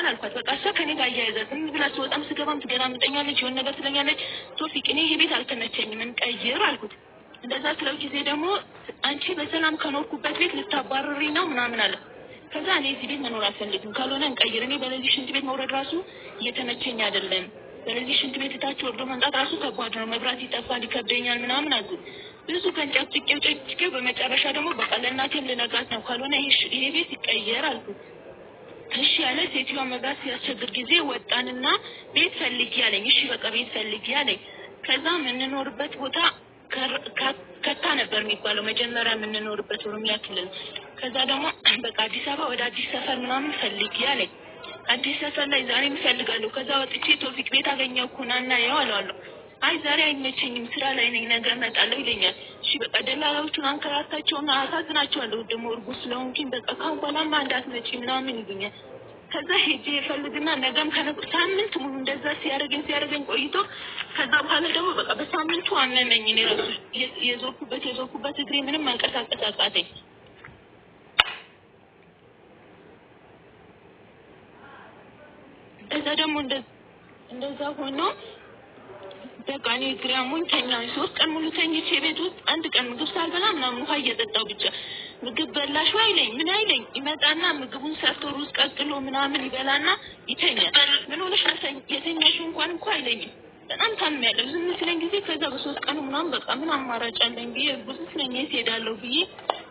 ይገባል አልኳት። በቃ እሷ ከኔ ጋር አያይዛ ዝም ብላ ስወጣም ስገባም ትገላምጠኛለች፣ የሆነ ነገር ትለኛለች። ቶፊቅ እኔ ይሄ ቤት አልተመቸኝም እንቀይር አልኩት። እንደዛ ስለው ጊዜ ደግሞ አንቺ በሰላም ከኖርኩበት ቤት ልታባርሪ ነው ምናምን አለ። ከዛ እኔ እዚህ ቤት መኖር አልፈልግም፣ ካልሆነ እንቀይር። እኔ በለዚህ ሽንት ቤት መውረድ ራሱ እየተመቸኝ አይደለም። በለዚህ ሽንት ቤት እታች ወርዶ መምጣት ራሱ ከባድ ነው። መብራት ይጠፋል፣ ይከብደኛል ምናምን አልኩት። ብዙ ቀን ጨቅጭቄው ጨቅጭቄው በመጨረሻ ደግሞ በቃ ለእናቴም ልነግራት ነው፣ ካልሆነ ይሄ ቤት ይቀየር አልኩት። እሺ ያለ ሴትዮዋ መብራት ሲያስቸግር ጊዜ ወጣንና ቤት ፈልጊ አለኝ። እሺ በቃ ቤት ፈልጊ አለኝ። ከዛ የምንኖርበት ቦታ ከታ ነበር የሚባለው መጀመሪያ የምንኖርበት ኦሮሚያ ክልል። ከዛ ደግሞ በቃ አዲስ አበባ ወደ አዲስ ሰፈር ምናምን ፈልጊ አለኝ። አዲስ ሰፈር ላይ ዛሬም እፈልጋለሁ። ከዛ ወጥቼ ቶፊቅ ቤት አገኘው እኮ ና እና ያው አለዋለሁ። አይ ዛሬ አይመቸኝም ስራ ላይ ነኝ፣ ነገ እመጣለሁ ይለኛል። እሺ በቃ ደላላዎቹን አንከራታቸውና አሳዝናቸዋለሁ። ደግሞ እርጉዝ ስለሆንኩኝ በቃ ካሁን በኋላማ እንዳትመጪ ምናምን ይሉኛል። ከዛ ሄጄ እፈልግና ነገም ከነገ ሳምንት ሙሉ እንደዛ ሲያደርገኝ ሲያደርገኝ ቆይቶ ከዛ በኋላ ደግሞ በቃ በሳምንቱ አመመኝ። እኔ ራሱ የዞርኩበት የዞርኩበት እግሬ ምንም መንቀሳቀስ አቃተኝ። ከዛ ደግሞ እንደዛ ሆኖ በቃ እኔ እግሬ አሞኝ ተኛሁኝ። 3 ቀን ሙሉ ተኝቼ ቤት ውስጥ አንድ ቀን ምግብ ሳልበላ ምናምን ውሃ እየጠጣሁ ብቻ። ምግብ በላሽ ወይ አይለኝ ምን አይለኝ። ይመጣና ምግቡን ሰርቶ ሩዝ ቀቅሎ ምናምን ይበላና ይተኛል። ምን ሆነሽ ነው የተኛሽው እንኳን እኮ አይለኝም። በጣም ታምሜያለሁ። ዝም ሲለኝ ጊዜ ከዛ በ3 ቀኑ ምናምን በቃ ምን አማራጭ አለኝ ብዬ እርጉዝ ነኝ የት እሄዳለሁ ብዬ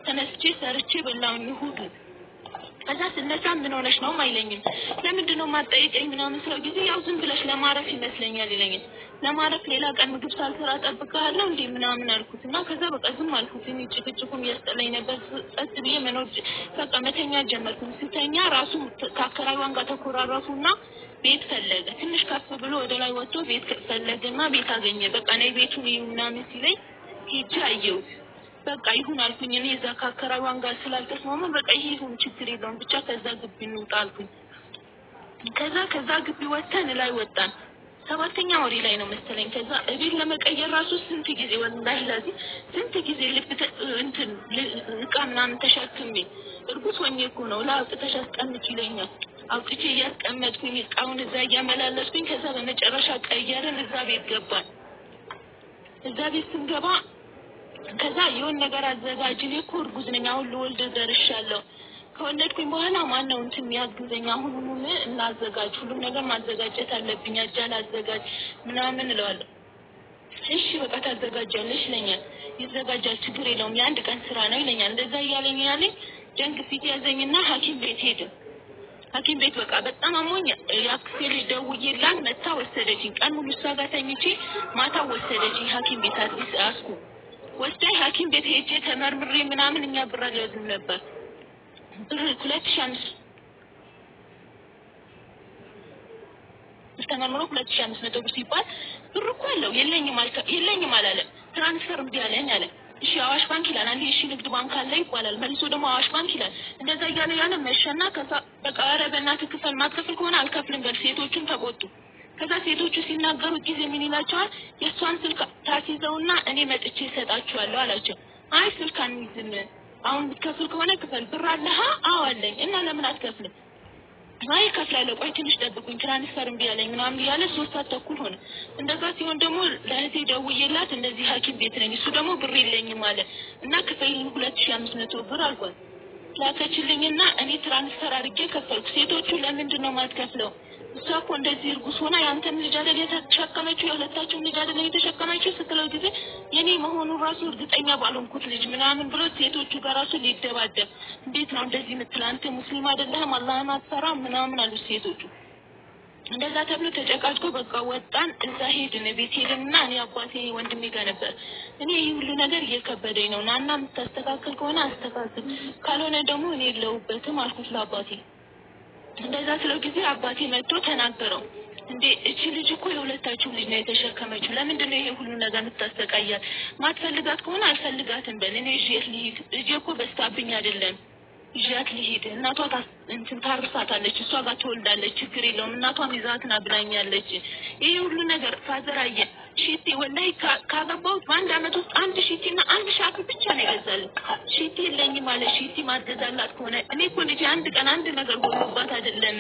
ተነስቼ ሰርቼ በላሁኝ እሑዱን። ከዛ ስነሳ ምን ሆነሽ ነው አይለኝም። ለምንድን ነው የማትጠይቀኝ ምናምን ስለው ጊዜ ያው ዝም ብለሽ ለማረፍ ይመስለኛል ይለኛል። ለማረፍ ሌላ ቀን ምግብ ሳልሰራ እጠብቅሃለሁ እንዴ ምናምን አልኩት እና ከዛ በቃ ዝም አልኩት። እኔ ጭቅጭቁም እያስጠላኝ ነበር። ጸጥ ብዬ መኖር በቃ መተኛ ጀመርኩኝ። ስተኛ ራሱ ከአከራይዋን ጋር ተኮራረፉና ቤት ፈለገ። ትንሽ ከፍ ብሎ ወደ ላይ ወጥቶ ቤት ፈለገና ቤት አገኘ። በቃ ነይ ቤቱን እዩ ምናምን ሲለኝ ሄጄ አየሁት። በቃ ይሁን አልኩኝ። እኔ እዛ ከአከራይዋን ጋር ስላልተስማማ በቃ ይሄ ይሁን ችግር የለውም ብቻ ከዛ ግቢ እንውጣ አልኩኝ። ከዛ ግቢ ወጥተን ላይ ወጣን። 7ኛ ወሬ ላይ ነው መሰለኝ። ከዛ እቤት ለመቀየር ራሱ ስንት ጊዜ ወላሂ ላዚ ስንት ጊዜ ልብ እንትን እቃ ምናምን ተሸክሜ እርጉዝ ሆኜ እኮ ነው ላውጥተሽ አስቀምጪ ይለኛል። አውጥቼ እያስቀመጥኩኝ እቃውን እዛ እያመላለስኩኝ ከዛ በመጨረሻ ቀየርን። እዛ ቤት ገባን። እዛ ቤት ስንገባ ከዛ የሆነ ነገር አዘጋጅ፣ እኔ እኮ እርጉዝ ነኝ አሁን ልወልድ ደርሻለሁ። ከወለድኩኝ በኋላ ማን ነው እንትን የሚያግዘኝ? አሁኑኑ እናዘጋጅ፣ ሁሉም ነገር ማዘጋጀት አለብኝ፣ አጃ ላዘጋጅ ምናምን እለዋለሁ። እሺ በቃ ታዘጋጃለሽ ይለኛል። ይዘጋጃል፣ ችግር የለውም የአንድ ቀን ስራ ነው ይለኛል። እንደዛ እያለኝ ያለኝ ደም ግፊት ያዘኝና ሐኪም ቤት ሄድን። ሐኪም ቤት በቃ በጣም አሞኝ የአክስቴ ልጅ ደውዬላት መታ ወሰደችኝ። ቀን ሙሉ እሷ ጋር ተኝቼ ማታ ወሰደችኝ ሐኪም ቤት አዲስ አስኩ ወስዳኝ ሐኪም ቤት ሄጄ ተመርምሬ ምናምን እኛ ብር አልያዝንም ነበር። ብር 2500 ተመርምሮ 2500 ብር ሲባል ብር እኮ አለው የለኝም አላለም። ትራንስፈር እምቢ አለኝ አለ። እሺ አዋሽ ባንክ ይላል አንዴ፣ እሺ ንግድ ባንክ አለ ይባላል፣ መልሶ ደግሞ አዋሽ ባንክ ይላል። እንደዛ እያለ ያለ መሸና ከዛ በቃ ኧረ በእናትህ ክፈል፣ ማትከፍል ከሆነ አልከፍልም በል። ሴቶቹን ተቆጡ። ከዛ ሴቶቹ ሲናገሩት ጊዜ ምን ይላቸዋል? የእሷን ስልክ ታስይዘውና እኔ መጥቼ እሰጣችኋለሁ አላቸው። አይ ስልክ አንይዝም፣ አሁን ብትከፍል ከሆነ ክፈል፣ ብር አለህ? አዎ አለኝ። እና ለምን አትከፍልም? አይ እከፍላለሁ፣ ቆይ ትንሽ ጠብቁኝ፣ ትራንስፈር እምቢ አለኝ ምናምን እያለ 3 ሰዓት ተኩል ሆነ። እንደዛ ሲሆን ደግሞ ለእህቴ ደውዬላት እንደዚህ ሐኪም ቤት ነኝ፣ እሱ ደግሞ ብር የለኝም አለ እና ክፈይልኝ 2500 ብር አልኳት። ላከችልኝና እኔ ትራንስፈር አድርጌ ከፈልኩ። ሴቶቹ ለምንድን ነው የማትከፍለው? እሷ እኮ እንደዚህ እርጉዝ ሆና ያንተም ልጅ አይደል የተሸከመችው የሁለታችሁም ልጅ አይደል የተሸከመችው ስትለው ጊዜ የኔ መሆኑን ራሱ እርግጠኛ ባልሆንኩት ልጅ ምናምን ብሎ ሴቶቹ ጋር ራሱ ሊደባደብ፣ እንዴት ነው እንደዚህ የምትለው? አንተ ሙስሊም አይደለህም አላህን አትፈራም ምናምን አሉት ሴቶቹ። እንደዛ ተብሎ ተጨቃጭቆ በቃ ወጣን። እዛ ሄድን፣ ቤት ሄድንና እኔ አባቴ ወንድሜ ጋር ነበር። እኔ ይህ ሁሉ ነገር እየከበደኝ ነው፣ ናና የምታስተካክል ከሆነ አስተካክል፣ ካልሆነ ደግሞ እኔ የለሁበትም አልኩት ለአባቴ። እንደዛ ስለው ጊዜ አባቴ መጥቶ ተናገረው። እንዴ እቺ ልጅ እኮ የሁለታችሁ ልጅ ነው የተሸከመችው፣ ለምንድን ነው ይሄ ሁሉ ነገር የምታሰቃያት? ማትፈልጋት ከሆነ አልፈልጋትም በል፣ እኔ ይዤት ልሂድ፣ ልጄ እኮ በዝታብኝ አይደለም ይዣት ልሂድ፣ እናቷ እንትን ታርሳታለች፣ እሷ ጋር ትወልዳለች፣ ችግር የለውም፣ እናቷም ይዛት ና ብላኛለች። ይሄ ሁሉ ነገር ፋዘር አየ። ሺቲ ወላሂ ካገባሁት በአንድ አመት ውስጥ አንድ ሺቲ እና አንድ ሻርፕ ብቻ ነው የገዛው። ይገዛልኝ። ሺቲ የለኝም አለ። ሺቲ ማገዛላት ከሆነ እኔ እኮ ልጄ አንድ ቀን አንድ ነገር ጎሎባት አይደለም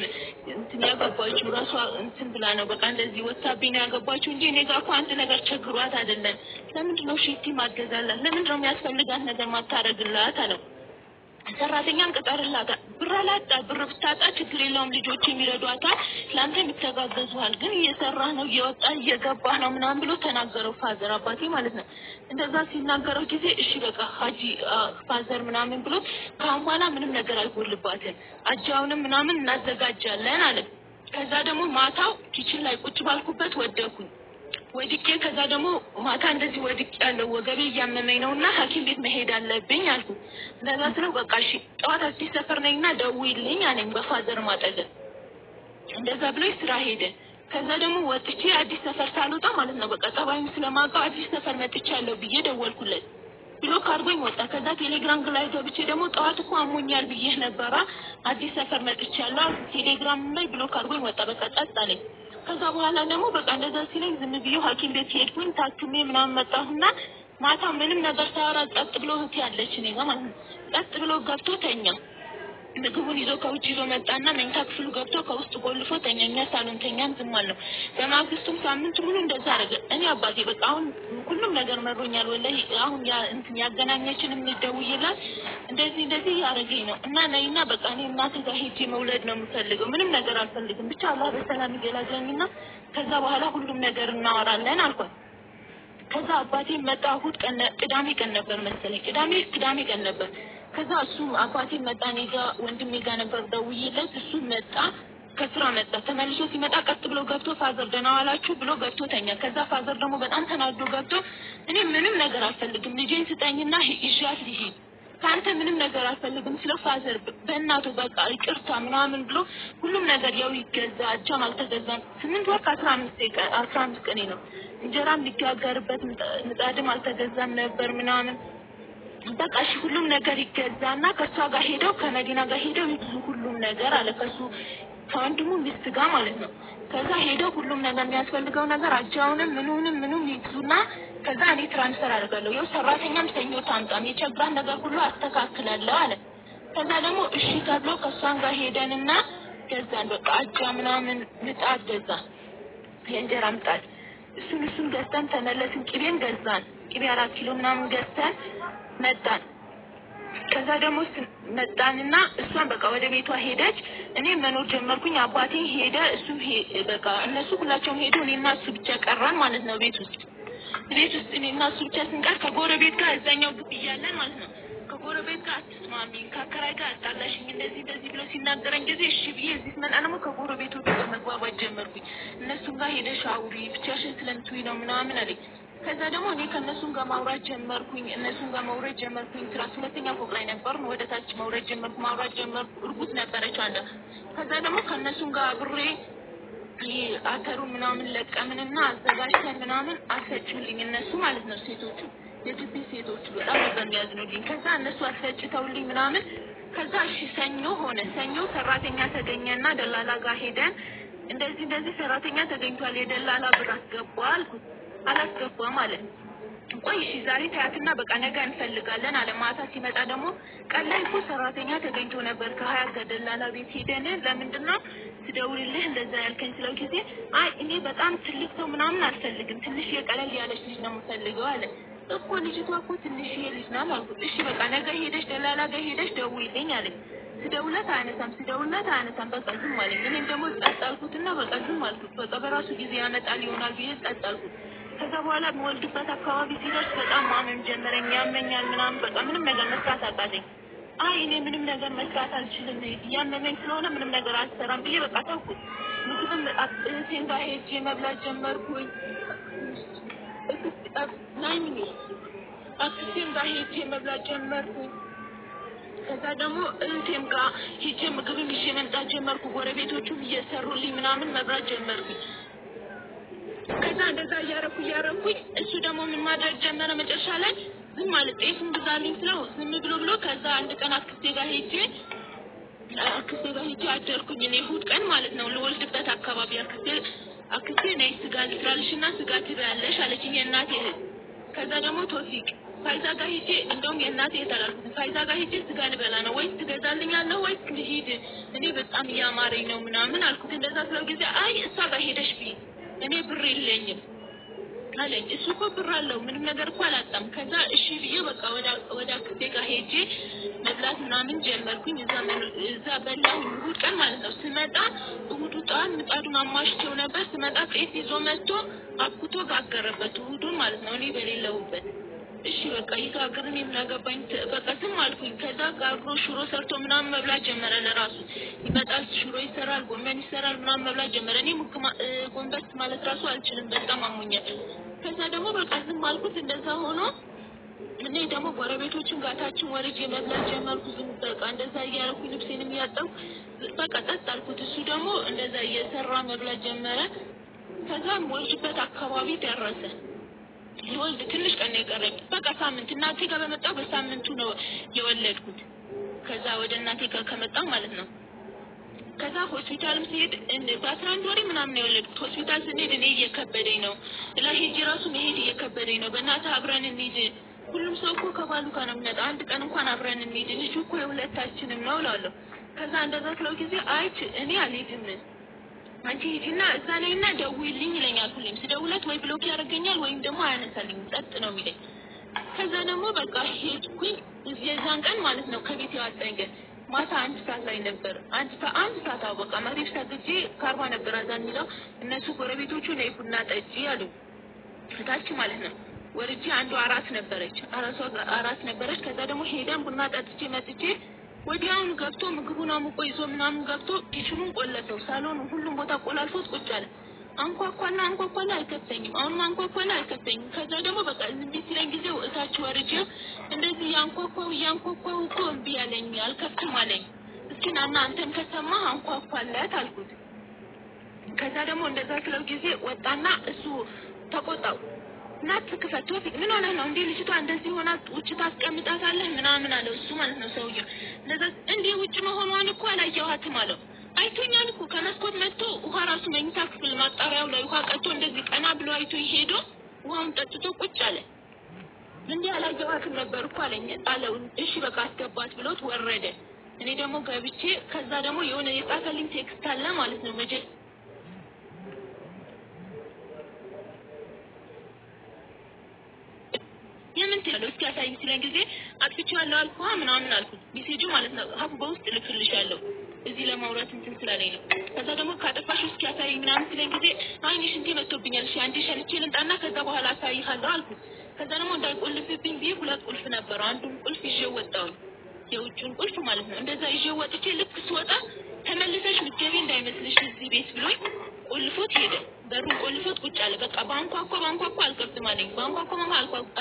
እንትን ያገባችው፣ ራሷ እንትን ብላ ነው፣ በቃ እንደዚህ ወታብኝ ነው ያገባችው እንጂ እኔ ጋር እኮ አንድ ነገር ቸግሯት አይደለም። ለምንድን ነው ሺቲ ማገዛላት? ለምንድን ነው የሚያስፈልጋት ነገር ማታረግላት አለው። ሰራተኛን ቅጠርላት፣ ብር አላጣ፣ ብር ብታጣ ችግር የለውም፣ ልጆች የሚረዷታል፣ ለአንተ የሚተጋገዙሃል፣ ግን እየሰራህ ነው፣ እየወጣ እየገባህ ነው ምናምን ብሎ ተናገረው። Father አባቴ ማለት ነው። እንደዛ ሲናገረው ጊዜ እሺ በቃ ሀጂ father ምናምን ብሎ ከአሁን በኋላ ምንም ነገር አይጎልባትም፣ አጃውንም ምናምን እናዘጋጃለን አለ። ከዛ ደግሞ ማታው kitchen ላይ ቁጭ ባልኩበት ወደኩኝ። ወድቄ ከዛ ደግሞ ማታ እንደዚህ ወድቄ ያለው ወገቤ እያመመኝ ነው እና ሐኪም ቤት መሄድ አለብኝ አልኩ። እንደዛ ስለው በቃ እሺ ጠዋት አዲስ ሰፈር ነኝና ደውይልኝ አለኝ በ father ማጠገብ። እንደዛ ብሎ ስራ ሄደ። ከዛ ደግሞ ወጥቼ አዲስ ሰፈር ሳልወጣ ማለት ነው፣ በቃ ጠባዩን ስለማውቀው አዲስ ሰፈር መጥቻለሁ ብዬ ደወልኩለት። Block አድርጎኝ ወጣ። ከዛ ቴሌግራም ላይ ገብቼ ደግሞ ጠዋት እኮ አሞኛል ብዬህ ነበራ፣ አዲስ ሰፈር መጥቻለሁ። ቴሌግራም ላይ block አድርጎኝ ወጣ። በቃ ጸጥ አለኝ። ከዛ በኋላ ደግሞ በቃ እንደዛ ሲለኝ ዝም ብዬ ሐኪም ቤት ሄድኩኝ። ታክሜ ምናምን መጣሁና ማታ ምንም ነገር ሳያወራ ጸጥ ብሎ፣ እህቴ ያለች እኔ ጋር ማለት ነው፣ ጸጥ ብሎ ገብቶ ተኛ። ምግቡን ይዞ ከውጭ ይዞ መጣና መኝታ ክፍሉ ገብቶ ከውስጥ ቆልፎ ተኛ። እኛ ሳሎን ተኛን፣ ዝም አልነው። በማግስቱም ሳምንት ሙሉ እንደዛ አደረገ። እኔ አባቴ በቃ አሁን ሁሉም ነገር መሮኛል። ወላሂ አሁን እንትን ያገናኘችን እንደውይላት እንደዚህ እንደዚህ እያደረገኝ ነው እና ነይና በቃ እኔ እናቴ ጋር ሄጄ መውለድ ነው የምፈልገው። ምንም ነገር አልፈልግም። ብቻ አላህ በሰላም ይገላግለኝና ከዛ በኋላ ሁሉም ነገር እናወራለን አልኳት። ከዛ አባቴ መጣ። እሑድ ቀን፣ ቅዳሜ ቀን ነበር መሰለኝ፣ ቅዳሜ ቀን ነበር። ከዛ እሱ አባቴ መጣ፣ እኔ ጋ ወንድሜ ጋ ነበር ደውዬለት፣ እሱ መጣ፣ ከስራ መጣ። ተመልሶ ሲመጣ ቀጥ ብሎ ገብቶ father ደህና ዋላችሁ ብሎ ገብቶ ተኛ። ከዛ father ደግሞ በጣም ተናዶ ገብቶ እኔ ምንም ነገር አልፈልግም፣ ልጄን ስጠኝና ይዣት ልሂድ፣ ከአንተ ምንም ነገር አልፈልግም ስለው father በእናቱ በቃ ይቅርታ ምናምን ብሎ ሁሉም ነገር ያው ይገዛ፣ አጃም አልተገዛም። 8 ወር ከ15 ቀኔ ነው። እንጀራም ሊጋገርበት ምጣድም አልተገዛም ነበር ምናምን። በቃ እሺ ሁሉም ነገር ይገዛና ከእሷ ጋር ሄደው፣ ከመዲና ጋር ሄደው ይግዙ ሁሉም ነገር አለ። ከሱ ከወንድሙ ሚስት ጋር ማለት ነው። ከዛ ሄደው ሁሉም ነገር የሚያስፈልገው ነገር አጃውንም ምኑንም ምኑም ይግዙና ከዛ እኔ transfer አደርጋለሁ። ያው ሰራተኛም ሰኞ ታምጣም፣ የቸግራን ነገር ሁሉ አስተካክላለሁ አለ። ከዛ ደግሞ እሺ ተብሎ ከእሷን ጋር ሄደንና ገዛን። በቃ አጃ ምናምን ምጣድ ገዛን፣ የእንጀራ ምጣድ፣ እሱን እሱን ገዝተን ተመለስን። ቅቤም ገዛን። ቅቤ 4 ኪሎ ምናምን ገዝተን መጣን። ከዛ ደግሞ መጣንና እሷን በቃ ወደ ቤቷ ሄደች። እኔ መኖር ጀመርኩኝ። አባቴ ሄደ፣ እሱ በቃ እነሱ ሁላቸውም ሄዱ። እኔና እሱ ብቻ ቀራን ማለት ነው ቤት ውስጥ። ቤት ውስጥ እኔና እሱ ብቻ ስንቀር ከጎረቤት ጋር እዛኛው ግቢ እያለን ማለት ነው፣ ከጎረቤት ጋር አትስማሚኝ፣ ከአከራይ ጋር አጣላሽኝ፣ እንደዚህ እንደዚህ ብሎ ሲናገረኝ ጊዜ እሺ ብዬ እዚህ ስመጣ ደግሞ ከጎረቤቶቹ ጋር መግባባት ጀመርኩኝ። እነሱም ጋር ሄደሽ አውሪ፣ ብቻሽን ስለምትውይ ነው ምናምን አለኝ። ከዛ ደግሞ እኔ ከእነሱም ጋር ማውራት ጀመርኩኝ። እነሱም ጋር መውረድ ጀመርኩኝ። ስራ ሁለተኛ ፎቅ ላይ ነበር። ወደ ታች መውረድ ጀመርኩ፣ ማውራት ጀመርኩ። እርጉዝ ነበረች አንዷ። ከዛ ደግሞ ከእነሱም ጋር አብሬ ይሄ አተሩ ምናምን ለቀምንና አዘጋጅተን ምናምን አስፈጩልኝ እነሱ ማለት ነው። ሴቶቹ፣ የግቢ ሴቶቹ በጣም ነበር የሚያዝኑልኝ። ከዛ እነሱ አስፈጭተውልኝ ምናምን ከዛ እሺ ሰኞ ሆነ። ሰኞ ሰራተኛ ተገኘና ደላላ ጋር ሄደን እንደዚህ እንደዚህ ሰራተኛ ተገኝቷል፣ የደላላ ብር አስገባ አልኩት። አላስገባም አለ። ቆይ እሺ ዛሬ ታያትና በቃ ነገ እንፈልጋለን አለ። ማታ ሲመጣ ደግሞ ቀን ላይ እኮ ሰራተኛ ተገኝቶ ነበር፣ ከሀያ ከደላላ ቤት ሄደን፣ ለምንድን ነው ስደውልልህ እንደዛ ያልከኝ ስለው ጊዜ አይ እኔ በጣም ትልቅ ሰው ምናምን አልፈልግም፣ ትንሽ የቀለል ያለች ልጅ ነው የምፈልገው አለ። እኮ ልጅቷ እኮ ትንሽዬ ልጅ ናት አልኩት። እሺ በቃ ነገ ሄደሽ ደላላ ጋር ሄደሽ ደውይልኝ አለኝ። ስደውልለት አያነሳም፣ ስደውልለት አያነሳም። በቃ ዝም አለኝ። እኔም ደግሞ ጸጥ አልኩትና በቃ ዝም አልኩት። በቃ በራሱ ጊዜ ያመጣል ይሆናል ብዬ ጸጥ አልኩት። ከዛ በኋላ የምወልድበት አካባቢ ሲደርስ በጣም ማመም ጀመረኝ። ያመኛል ምናምን፣ በቃ ምንም ነገር መስራት አቃተኝ። አይ እኔ ምንም ነገር መስራት አልችልም፣ እያመመኝ ስለሆነ ምንም ነገር አልሰራም ብዬ በቃ ተውኩት። ምግብም እህቴን ጋር ሄጄ መብላት ጀመርኩኝ። ናይሚኒ አክስቴም ጋር ሄጄ መብላት ጀመርኩኝ። ከዛ ደግሞ እህቴም ጋር ሄጄ ምግብም ይዤ መምጣት ጀመርኩ። ጎረቤቶቹም እየሰሩልኝ ምናምን መብላት ጀመርኩኝ። ከዛ እንደዛ እያረኩ እያረኩኝ እሱ ደግሞ ምን ማድረግ ጀመረ፣ መጨረሻ ላይ ዝም ማለት፣ ጤፍም ግዛልኝ ስለው ዝም ብሎ ብሎ ከዛ አንድ ቀን አክስቴ ጋር ሄጄ አደርኩኝ። እኔ እሑድ ቀን ማለት ነው፣ ልወልድበት አካባቢ አክስቴ ነይ ስጋ ልስራልሽና ስጋ ትበያለሽ አለችኝ፣ የእናቴ እህት። ከዛ ደግሞ ቶፊቅ ፋይዛ ጋር ሂጄ እንደውም የእናቴ የተላልኩት ፋይዛ ጋር ሂጄ ስጋ ልበላ ነው ወይስ ትገዛልኛለህ ወይስ ልሂድ? እኔ በጣም እያማረኝ ነው ምናምን አልኩት። እንደዛ ስለው ጊዜ አይ እሷ ጋር ሄደሽ ብይ፣ እኔ ብር የለኝም አለኝ። እሱ እኮ ብር አለው፣ ምንም ነገር እኮ አላጣም። ከዛ እሺ ብዬ በቃ ወደ አክስቴ ጋር ሄጄ መብላት ምናምን ጀመርኩኝ። እዛ በላሁኝ፣ እሑድ ቀን ማለት ነው። ስመጣ እሑዱ ጠዋት ምጣዱን አሟሽቼው ነበር። ስመጣ ጤፍ ይዞ መጥቶ አብኩቶ ጋገረበት፣ እሑዱን ማለት ነው፣ እኔ በሌለሁበት። እሺ በቃ ይጋግር፣ እኔ ምን አገባኝ፣ በቃ ዝም አልኩኝ። ከዛ ጋግሮ ሽሮ ሰርቶ ምናምን መብላት ጀመረ። ለራሱ ይመጣል፣ ሽሮ ይሰራል፣ ጎመን ይሰራል፣ ምናምን መብላት ጀመረ። እኔ ጎንበስ ማለት ራሱ አልችልም፣ በጣም አሞኛል። ከዛ ደግሞ በቃ ዝም አልኩት። እንደዛ ሆኖ እኔ ደግሞ ጎረቤቶችን ጋታችን ወርጄ መብላት ጀመርኩ። ዝም በቃ እንደዛ እያደረኩኝ ልብሴንም እያጠብኩ በቃ ጠጥ አልኩት። እሱ ደግሞ እንደዛ እየሰራ መብላት ጀመረ። ከዛም ወልጅበት አካባቢ ደረሰ። ልወልድ ትንሽ ቀን ነው የቀረኝ። በቃ ሳምንት እናቴ ጋር በመጣሁ በሳምንቱ ነው የወለድኩት። ከዛ ወደ እናቴ ጋር ከመጣሁ ማለት ነው። ከዛ ሆስፒታልም ስሄድ በ11 ወሬ ምናምን ነው የወለድኩት። ሆስፒታል ስንሄድ እኔ እየከበደኝ ነው እላ ሄጄ ራሱ መሄድ እየከበደኝ ነው። በእናትህ አብረን እንሂድ። ሁሉም ሰው እኮ ከባሉ ጋር ነው የሚመጣው። አንድ ቀን እንኳን አብረን እንሂድ፣ ልጁ እኮ የሁለታችንም ነው እላለሁ። ከዛ እንደዛ ስለው ጊዜ አይ እኔ አልሄድም፣ አንቺ ሂጂና እዛ ነይና ደውይልኝ ይለኛል። ሁሌም ስደውለት ወይ block ያደርገኛል ወይም ደግሞ አያነሳልኝም፣ ጸጥ ነው የሚለኝ። ከዛ ደግሞ በቃ ሄድኩኝ። የዛን ቀን ማለት ነው ከቤት ያወጣኝ ቀን ማታ 1 ሰዓት ላይ ነበር። አንድ ሰዓት አዎ፣ በቃ መግሪብ ሰግጄ ከ40 ነበር አዛን የሚለው። እነሱ ጎረቤቶቹ ነይ ቡና ጠጪ አሉ፣ ታች ማለት ነው። ወርጄ አንዱ አራት ነበረች፣ አራት ነበረች። ከዛ ደግሞ ሄደን ቡና ጠጥቼ መጥቼ ወዲያውኑ ገብቶ ምግቡን አሙቆ ይዞ ምናምን ገብቶ kitchen ኑን ቆለፈው፣ ሳሎኑ ሁሉም ቦታ ቆላልፎት ቁጭ አለ። አንኳኳና አንኳኳና አልከፍተኝም። አሁንም አንኳኳና አልከፍተኝም። ከዛ ደግሞ በቃ እምቢ ሲለኝ ጊዜ እታች ወርጄ እንደዚህ እያንኳኳው እያንኳኳው እኮ እምቢ አለኝ፣ አልከፍትም አለኝ። እስኪ ናና አንተን ከሰማህ አንኳኳለት አልኩት። ከዛ ደግሞ እንደዛ ስለው ጊዜ ወጣና እሱ ተቆጣው። ናት ክፈት፣ ቶፊቅ ምን ሆነህ ነው እንዴ? ልጅቷ እንደዚህ ሆና ውጭ ታስቀምጣታለህ ምናምን አለው እሱ ማለት ነው ሰውየው። እንደዛ እንዴ ውጭ መሆኗን እኮ አላየኋትም አለው። አይቶኛል እኮ ከመስኮት መጥቶ ውሃ ራሱ መኝታ ክፍል ማጣሪያው ላይ ውሃ ቀጥቶ እንደዚህ ቀና ብሎ አይቶ ሄዶ ውሃውን ጠጥቶ ቁጭ አለ። እንዴ አላየኋትም ነበር እኮ አለኝ አለው። እሺ በቃ አስገባት ብሎት ወረደ። እኔ ደግሞ ገብቼ ከዛ ደግሞ የሆነ የጻፈልኝ text አለ ማለት ነው የምን ትያለሽ እስኪ አሳይኝ ሲለኝ ጊዜ አጥፍቼዋለሁ አልኩህ ምናምን አልኩት። message ኡ ማለት ነው ሀቡ በውስጥ እልክልሻለሁ እዚህ ለማውራት እንትን ስላለኝ ነው። ከዛ ደግሞ ካጠፋሽው እስኪ አሳይኝ ምናምን ሲለኝ ጊዜ አይ እኔ ሽንቴ መጥቶብኛል፣ እሺ አንዴ ሸንቼ ልምጣና ከዛ በኋላ አሳይሃለሁ አልኩት። ከዛ ደግሞ እንዳይቆልፍብኝ ብዬ 2 ቁልፍ ነበረው፣ አንዱን ቁልፍ ይዤ ወጣሁኝ፣ የውጭውን ቁልፍ ማለት ነው። እንደዛ ይዤ ወጥቼ ልክ ስወጣ ተመልሰሽ ምትገቢ እንዳይመስልሽ እዚህ ቤት ብሎኝ ቆልፎት ሄደ። በሩን ቆልፎት ቁጭ አለ። በቃ ባንኳኳ ባንኳኳ አልከፍትም አለኝ። ባንኳኳ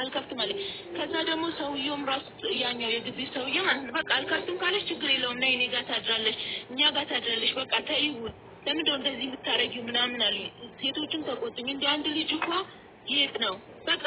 አልከፍትም አለኝ። ከዛ ደግሞ ሰውየውም ራሱ ያኛው የግቢ ሰውዬ ማለት ነው በቃ አልከፍትም ካለች ችግር የለውም ነይ እኔ ጋር ታድራለሽ፣ እኛ ጋር ታድራለሽ፣ በቃ ተይው፣ ለምንድነው እንደዚህ የምታረጊው ምናምን አሉኝ። ሴቶችም ተቆጡኝ። እንደ አንድ ልጅ እኮ የት ነው በቃ